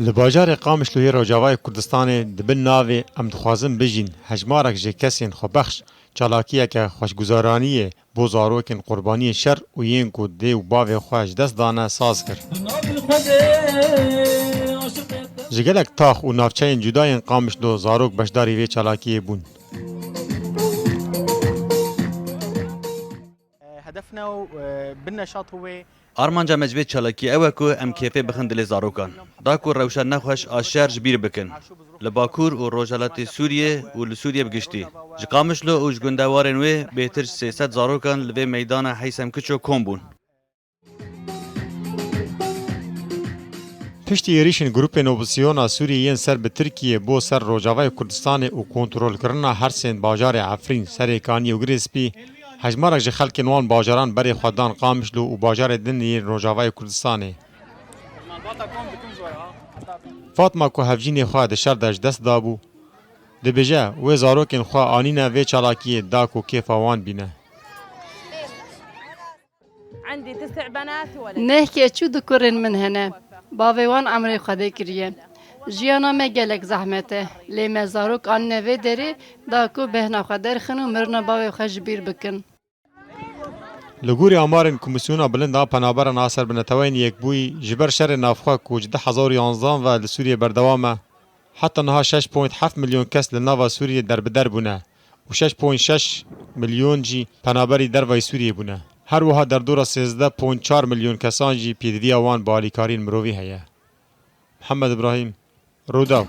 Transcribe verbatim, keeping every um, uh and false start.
Li bajarê Qamişlo yê Rojavayê Kurdistanê di bin navê Em dixwazin bijîn hejmarek ji kesên xwebexş çalakiyeke xweşguzaraniyê bo zarokên qurbaniyên şer û yên ku dê û bavê xwe ji dest dane saz kir. Ji gelek tax û navçeyên cuda yên Qamişlo zarok beşdarî vê çalakiyê bûn. هدفنا بالنشاط هو Armanca me ji vê çalakiyê ew e ku em kêfê bixin dilê zarokan. Da ku rewşa nexweş a şer ji bîr bikin. Li Bakur û Rojhilatê Sûriyê û li Sûriyê bi giştî. Ji Qamişlo û ji gundewarên wê bêtir ji sê sed zarokan li vê meydana Heysem Kiço kom bûn. Piştî êrîşên grûpên opozîsyona Sûriyê yên ser bi Tirkiyê bo ser Rojavayê Kurdistanê û kontrolkirina hersên bajarê Efrîn, Serê Kaniyê û Girê Spî, hejmarek ji xelkên wan bajaran berê xwe dan Qamişlo û bajarê din yên Rojavayê Kurdistanê. Fatma ku hevjînê xwe di şer de ji dest dabû, dibêje, wê zarokên xwe anîne vê çalakiyê da ku kêfa wan bîne. عندي تسع بنات وولد. Neh keç û du kurên min hene. Bavê wan emrê Xwedê kiriye. Jiyana me gelek zehmet e. Lê me zarok anîne vê derê da ku bêhna xwe derxin û mirina bavê xwe ji bîr bikin. Li gorî amarên Komîsyona Bilind a Penaberan a Serbineteweyên Yekbûyî, ji ber şerê navxwe ku ji du hezar û yanzdan ve li Sûriyê berdewam e, heta niha şeş point heft milyon kes li nava Sûriyê derbider bûne û şeş point şeş milyon jî penaberî dervayî Sûriyê bûne. Her wiha derdora sêzdeh point çar milyon kesan jî pêdiviya wan bi alîkariyên mirovî heye. Mihemed Îbrahîm, Rûdaw.